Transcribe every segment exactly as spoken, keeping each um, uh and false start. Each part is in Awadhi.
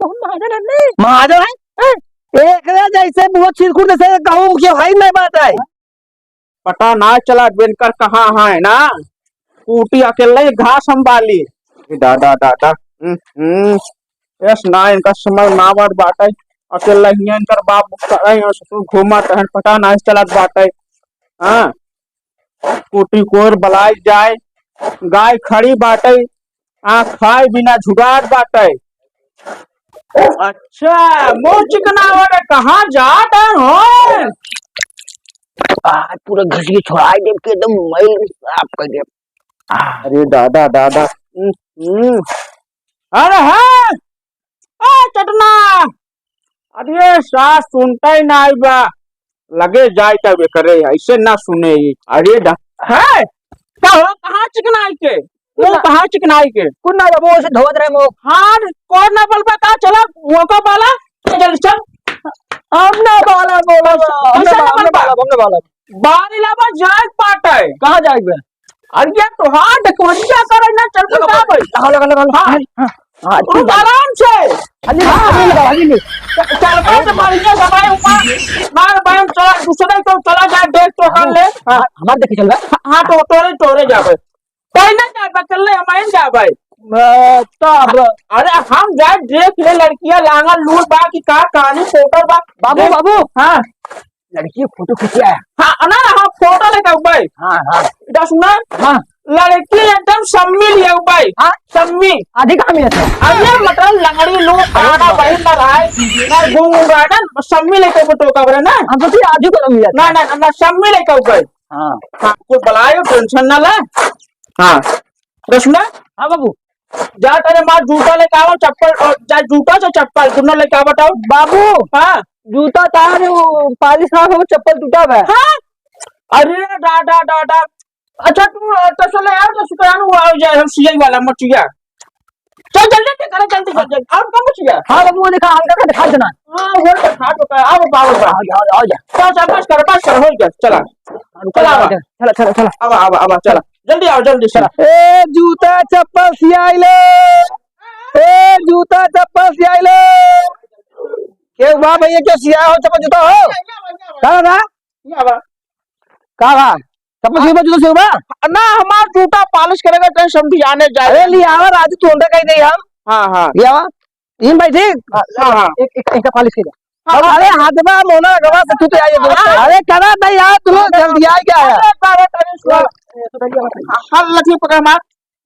कौन महाजन है? नहीं। महाजन है? हैं? एकरे जैसे मुँह चिरकुट जैसे कहूँ के भाई नहीं बात है। पता ना चला बेनकर कहाँ है ना, टूटी अकेले ही घास हम बाली। ए दादा, दादा, हम्म, हम्म, यस ना इनका समझ ना आवत बाटे, अकेले ही इनकर बाप करे हैं, ससुर घूमत हैं, पता ना चलत बाटे। हाँ, टूटी कोर बलाई जाए, गाय खड़ी बाटे, आ खाए बिना झुरात बाटे। अच्छा, मुँह चिकनावा के कहाँ जात है हो? आज पूरा घसिए छोड़ाई देब के एकदम मैल साफ कर देब। अरे दादा, दादा। हम्म, हम्म। अरे हाँ, ए चटना, अरे सास सुनता ही ना बा, लगे जाए तब करे, ऐसे ना सुने ही। अरे डा-, है? का हो, कहाँ चिकनाई के? वो कुन्ना कहाँ चिकनाई के? कुन्ना जब वो से धोवत रहे मो। हाँ, कौन ना बलबा का चला, वो का बाला, चल, चल। हम ना बाला बोला, हम ना कैसे ना बाला, हम ना बलबा? बाला, हम ना बाला। बाल इलावा जाए पाटे। कहाँ जाए बे? अरे ये तो हाथ कोरिया करे ना, चल लगा, लगा, लगा, लगा। हाँ। हाँ, हाँ, तू ठीक बा। आराम से। अली, हाँ। अली लगा, अली ले। च-, चल, बस बढ़िया समय हुआ। मार बहन चला, दूसरे को चला जा, देख तो कर ले। हाँ, हमार देखे चल बा। हाँ, तो तोरे, तोरे जाबे। पहले जाबे, चल ले, हम आइन जाबे। अ, तब। अरे, हम जाए, देख ले, लड़किया लांगल लूर बा कि का कहानी, फोटो बा। बाबू, देख। बाबू। हाँ। लड़की फोटो खींच आया। हाँ, ना, ना, हाँ, फोटो लेके आऊ भाई। हाँ, हाँ। इधर सुना। हाँ। लड़की एकदम सम्मी लिया भाई। हाँ? सम्मी। आधी कहाँ मिलत है? अरे मतलब लंगड़ी लोग, हाँ, खाना हाँ। बहिन ना रहा है, ना घूम घूम रहा है ना, बस सम्मी लेके फोटो का बोले ना। हम तो फिर आजू को मिलत है। ना, ना, ना, सम्मी लेके आऊ भाई। हाँ। हाँ, कोई बलायो, टेंशन ना ले। हाँ। इधर सुना। हाँ बाबू। जा तरे मार जूता लेके आवा, चप्पल, अ, जा जूता से चप्पल, दोनों लेके आवा बताओ। बाबू, हाँ। जूता तार, वो पालिश ना हो, चप्पल टूटा बा। हाँ? अरे डा, डा, डा, डा। अच्छा, तू, अ, तो चले यार, तो सुकरान हुआ हो जाए, हम सियाई वाला मचिया। चल, जल्दी से करे, जल्दी, जल्दी, जल्दी। और कम मचिया? हाँ बाबू, वो देखा, हल्का सा दिखा देना। हाँ, वो तो खा चुका है। आओ, आओ, आओ। आ जा, आ जा, आ जा। चल, चल, बस कर, बस कर, हो गया, चला। रुको, चला, रुको, आवा। चला, चला, चला। आवा, आवा, आवा, चला। जल्दी आओ, जल्दी, चला। ए, जूता चप्पल सियाइले। ए, जूता चप्पल सियाइले। के बा भैया, के सिया हो चप्पल जूता हो? का बा? का बा? चप्पल सिलबा, जूता सिलबा? ना, हमार जूता पालिश करेगा, कहीं समझी आने जाए। अरे, ले आवा राजू, तू अंदर कहीं नहीं हम। हाँ, हाँ। ले आवा। इन भाई, ठीक? हाँ, हाँ। एक, एक, एक पालिश के दे। हाँ, हाँ। अरे, हाथ में मोना गवा से तू तो आई है। हाँ। अरे, करा नहीं यार, तू लोग जल्दी आ क्या है? अरे, अरे, अरे, सुन। हाँ, हाँ, लक्ष्मी पकड़ मार।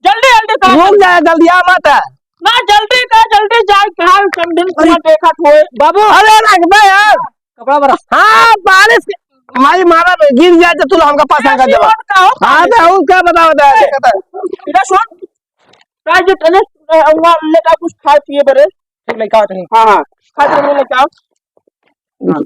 जल्दी, जल्दी कर। रुक जा, जल्दी आ मत। ना, जल्दी कर, जल्दी जाए, कहाँ समझिन, कहाँ देखत होए। बाबू। अरे, रख बे यार। कपड़ा बरा। हाँ, बारिश के, भाई मारा बे, गिर जाए तो तू हमका पास आकर ऐसी जवा। बात का हो, हाँ, बारिश। बे, और क्या बताओ, बता, हाँ। देखता है। इधर सुन, राजू, तने, अ, वहाँ लेटा कुछ खाए पिए बरे। ठीक, लेके आओ तनी। हाँ, हाँ, खाए पिए लेके आओ।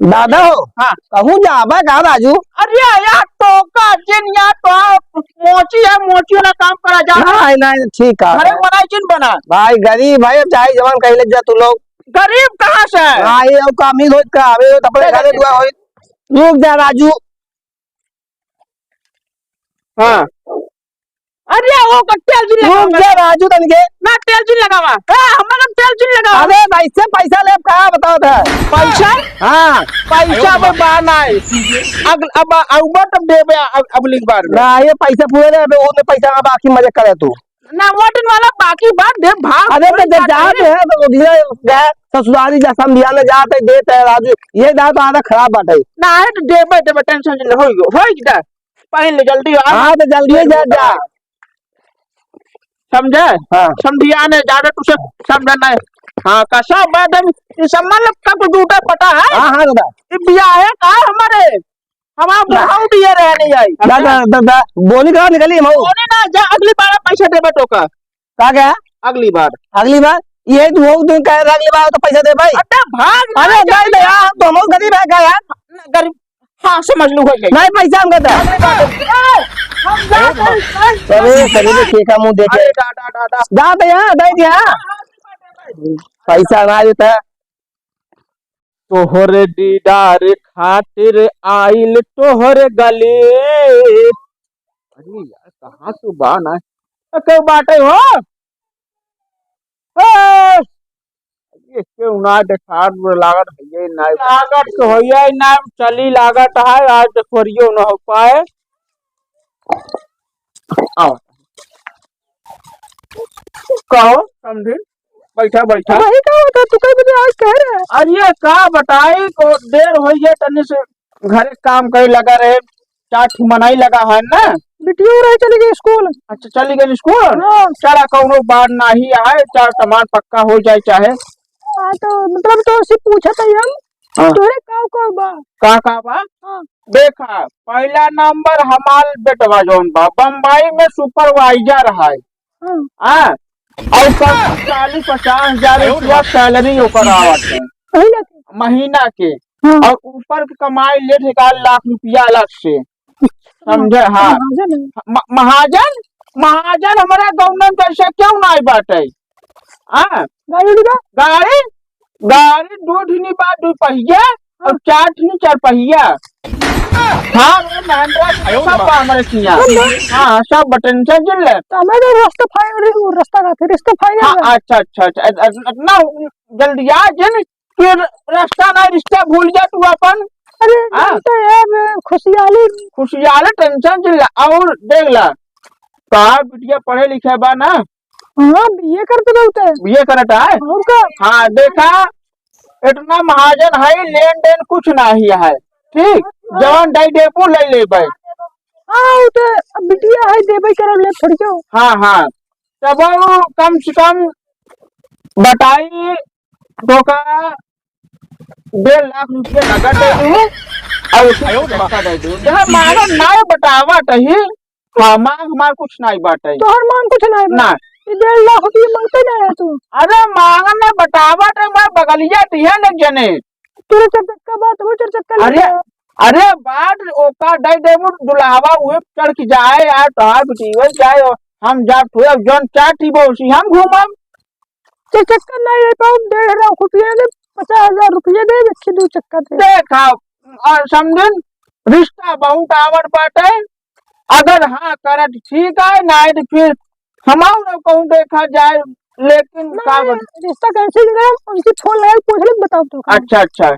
दादा हो, हाँ। कहूँ जाबा का राजू? अरे यार, तो का जिन या तो मोची है, मोची वाला काम करा जा। नहीं, नहीं, ठीक है। घरे बनाई जिन बना। भाई गरीब है, चाहे जवान कहीं लग जा तू लोग। गरीब कहाँ से है? हाँ, ये अब काम ही होत का, अबे तो अपने घरे दुआ होत। रुक जा राजू। हाँ। अरे, वो का तेल जिन रुक लगावा। जा राजू तनिके। ना, तेल जिन लगावा। ए, हमारा तेल जिन लगावा। अरे, भाई से पैसा ले, का बताओ था? पैसा? हाँ। पैसा में बा ना है। अग-, अब, अब, अब तब देबे, अब, अगली बार में। ना, ये पैसा पूरे दे, अबे वो में पैसा में बाकी मजे करे तू। ना, वो दिन वाला बाकी बात दे, भाग। अरे, तो जब जात है, तो वो धीरे गए, ससुरारी जा, समझिया में जात है, देत है राजू। ये दांत आधा खराब बाटे। ना, है तो देबे, देबे, टेंशन ले, होई, होई जा। पहन ले, जल्दी आ। हाँ, तो जल्दी जा, जा। समझे? हाँ। समझिया ने ज्यादा तुझे समझा नहीं। हाँ, कसम बात है, ये सब मतलब का कुछ झूठा पटा है? हाँ, हाँ, दादा। ये बिया है, का है हमारे? हमारा ना। बुढ़ाऊ भी ये रह नहीं आई। दादा, दादा, बोली कहाँ निकली, मऊ? बोले ना, जा, अगली बार पैसा देबे तो का। का क्या? अगली बार। अगली बार? ये तू हो, तू कह रहा, अगली बार तो पैसा दे भाई। अरे भाग अरे ना, नहीं, नहीं, यार, हम तो हम गरीब है क्या यार? गरीब, हाँ, समझ लो, हो गई। नहीं, पैसा हम कहते हैं। अरे, हम जाते हैं। अरे, सभी ने केका मुंह देखे। अरे, दा, दा, दा, दा। जा दे यहाँ, दे दिया। पैसा ना देता। तोहरे दीदार खातिर आइल तोहरे गली। अरे यार, कहाँ से बा ना? ए, के बाटे हो? ए! के, के उना देखात लागत हइये ना। लागत तो हइये ना, चली लागत है, आज देखोरियो न हो पाए। आओ। कहो, समधी, बैठा, बैठा। वही का होता, तू कई बजे आज कह रहा है? अरे, का बताई, को देर होइ गया, तनी से घरे काम करे लगा रहे, चार ठो मनई लगा है ना। बिटिया रहे चली गई स्कूल। अच्छा, चली गई स्कूल? हाँ। चला, कौनो बात नाही है, चार सामान पक्का हो जाए चाहे। हाँ, तो मतलब तो उससे पूछत है हम, हाँ। तोरे का का बा? का का बा? हाँ। देखा, पहला नंबर हमार बेटवा जौन बा, बम्बई में सुपरवाइजर है। हाँ। हाँ, और कम से चालीस पचास हजार रुपया सैलरी ओकर आवत है महीना के। महीना के। हाँ। और ऊपर के कमाई लेत है एक लाख रुपया अलग से, समझे? हाँ। महाजन है। म-, महाजन, महाजन हमारा गौनन जैसे क्यों नाई बाटे? हाँ। गाड़ी उड़ी बा? गाड़ी, गाड़ी दो ठिनी बा, दो पहिया, और हाँ। चार ठिनी चार पहिया। हाँ, वो महिंद्रा के सब बा हमारे किया। हाँ, सब बटन से जिन ले। तो हमें तो रास्ता फाइनल, वो रास्ता का थे, रिश्ता फाइनल हाँ, है। अच्छा, अच्छा, अच्छा, अ-, अ-, इतना जल्दी आ जिन, फिर रास्ता ना, रिश्ता भूल जा तू अपन। अरे, हाँ। जानते हैं, मैं खुशियाली। खुशियाली टेंशन जिन ले, और देख ला, का बिटिया पढ़े लिखे बा ना, हाँ, बीए करत बा उ त। बीए करत है? और का? हाँ, देखा, इतना महाजन है, लेन देन कुछ नाही है, ठीक? हाँ। जवन दई देबू, ले लेबे। हाँ, उ त अब बिटिया है, देबे करब, ले थोड़ी क्यों? हाँ, हाँ, तब वो कम से कम बताई, तो का डेढ़ लाख रुपया नगद दे दू, और उसमें पैसा दे दू। जहाँ मांगन नाय बतावा तही, हाँ, मांग हमार कुछ नाई बाटे। तोहर मांग कुछ नाई बा? ना। ये डेढ़ लाख रुपये मांगते ना है तू। अरे मांगन ना बतावा रे, मैं बगलिया दिहे न जने। तेरे चार चक्का बा, तू चार चक्का ले अरे, ले। अरे बात ओका दे देबू दुल्हावा उहे चढ़ के जाए यार, तोहार बिटिया जाए और हम जात हुए, अब जौन चार टी बा उसी हम घूमब। चार चक्का नाई ले पाउब, डेढ़ लाख रुपया दे, पचास हजार रुपया दे, देखी दू चक्का दे। देखा, और समझिन, रिश्ता बहुत आवत बाटे, अगर हाँ करत ठीक है, नाई तो फिर हमार ना कहूँ देखा जाए, लेकिन का नहीं, बन- रिश्ता कैसे मिला? उनसे फोन लगा के पूछ ले, बताओ तो। अच्छा, अच्छा।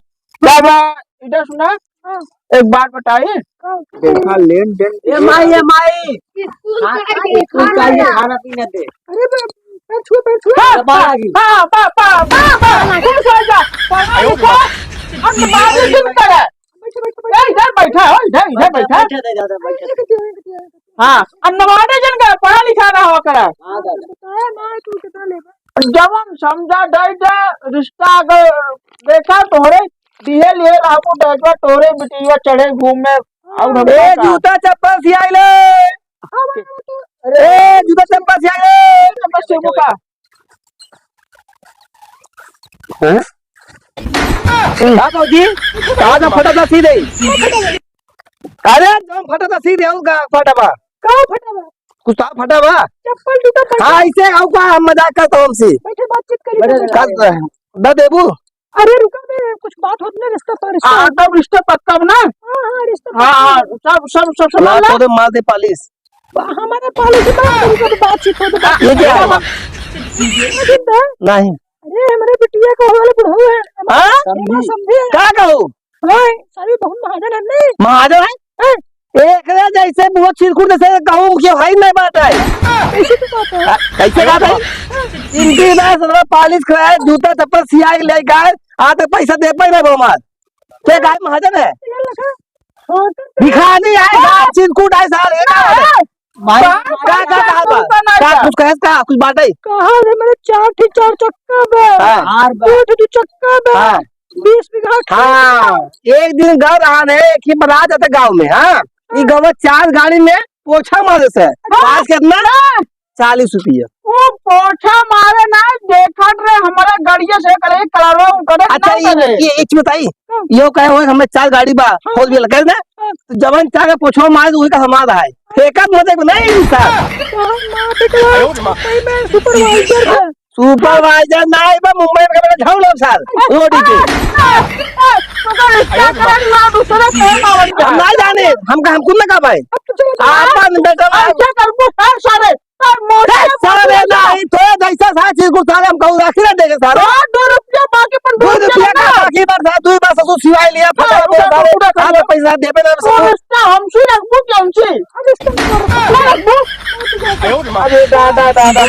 बाबा, इधर सुना, हाँ। एक बात बताई। हाँ। देखा, लेन देन ए माई, ए माई। स्कूल हाँ, का, स्कूल का ये खाना पीना दे। अरे बे, पैर छुए, पैर छुए। हाँ, बाबा आ गई। हाँ, बा, बा, बा, बा, खुश हो जा। पढ़ा लिखा, अब मारे दिन करे। बैठो, बैठो, ए, बैठो। इधर बैठा हो, इधर, इधर बैठा, बैठा। बैठा, बैठा, बैठा। हाँ, अब नवाडे जन का पढ़ा लिखा रहा हो करा। हाँ, दादा। बताया ना, तू कितना लेबा? जवन समझा जाए जा, रिश्ता अगर देखा तोहरे दिहे लिए रहबू, डैगवा तोहरे बिटिया चढ़े घूमे, और हम ए, का? जूता चप्पल सियाई ले। हाँ, भाई, वो तो ए, जूता चप्पल सियाई ले। बस एगो का? हैं? का भौजी? का ना फटा था सीधे? अरे, जौन फटा था सीधे, और का फटा बा? का फटा बा? कुछ तो फटा बा? चप्पल जूता फटा। हाँ, ऐसे आओ का, हम मजाक करता हूँ हमसे। बैठे बातचीत करी, बैठे बैठे। कर, ना देबू? अरे रुका बे, कुछ बात होत ना, रिश्ता पर रिश्ता। हाँ, तब रिश्ता पक्का बा ना? हाँ, हाँ, रिश्ता हाँ, पक्का हाँ, बा। सब, सब, सब, सब ला, ना? तो दे मार दे पालिश। हमारे पालिश बा, उनका तो बातचीत होत बा। ये क्या है? बातचीत बा। नहीं। अरे, हमारे बिटिया को वाला बुढ़ऊ है। हाँ? हमारा समधी है। का कहू? हाँ, सारी बहुत महाजन है नहीं। महाजन है? हाँ। एकरे जैसे मुँह चिरकुट जैसे कहूँ कि भाई नहीं बात है। कैसे तो बात है? हाँ, कैसे बात है? इनकी बात सदरा पालिश कराए, जूता चप्पल सिया के ले गाय, आज तक पैसा दे पाए ना वो हमार। क्या गाय महाजन है? ये लगा। हाँ, तो भिखारी आए, गाय चिरकुट आए साल, ये क्या बात है? भाई, का, का, का, का, का, का, कुछ कहे का, कुछ बात है? कहा रे, मेरे चार ठी चार चक्का बा। हाँ। दो ठी दो चक्का बा। हाँ। बीस बीघा खेत बा। हाँ, एक दिन गौ रहन है, एक ही बरात जाते गाँव में, हाँ। ई हाँ। गौ में चार गाड़ी में पोछा मारे से। हाँ। पास कितना? हाँ। चालीस रुपया। वो पोछा मारे ना, देखत रहे, हमारा गड़िया से करे, कलरवा उतरे अच्छा, ना ये, उतरे। ये एक चीज बताई, हाँ। यो कहे हुए हमें चार गाड़ी बा, हाँ। Four wheeler, कहे ना? हाँ। तो जवन चार का पोछा मारे, वही का हमारा है। फेंकत मत देखो, नहीं, सर। हाँ, माँ, बेटा, मुंबई में supervisor है। Supervisor ना आए बा, मुंबई में कभी झाड़ू लब साल, रोड पे। तो का रिश्ता करन ना, दूसरा कहे बावन हम ना जाने, हम का, हम कुल ना का भाई। अब तो चलो, आपन बेटा, ऐसा करबो, सारे, सारे। सारे नहीं तो जैसा सारे चीज को सारे हम कहूँ राखी ना देंगे सारे। हाँ, दो रुपया बाकी पर दो दो रुपया रुपया का ना। बाकी बार सारे, दो बार ससुर सिवाय लिया, फटा हाँ, को उठा, सारे, उठा, उठा। सारे पैसा देबे ना तो ससुर। रिश्ता हमसे रखबू कि हमसे? अरे दादा, दादा।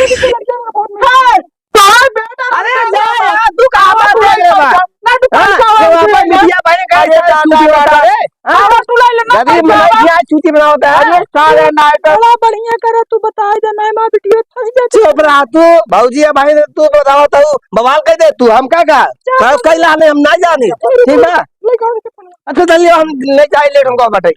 हाँ, तोर बेटा अरे जा यार, तू कहाँ बात कर रहे बा? ना, तू हाँ, कहाँ तो बात वहाँ पर कर रहे? मीडिया भाई ने कहा अरे यार, दादा, चूतिया दादा। होता है। हाँ? अरे तू लाई ले ना, गरीब पैसा मनई बा। क्या चूतिया बनावता है? अरे सारे नाटक। बड़ा बढ़िया करे, तू बताई दे, नहीं माँ बिटिया फंस जाती। चुप रहा तू, भौजी या भाई ने तू बतावा तू, बवाल कर दे तू, हम का का? चल, कल चल। कल आने हम ना जाने, ठीक बा? ले, गाड़ी से फोन। अच्छा चलिए, हम ले जाए, लेट होगा बटाई।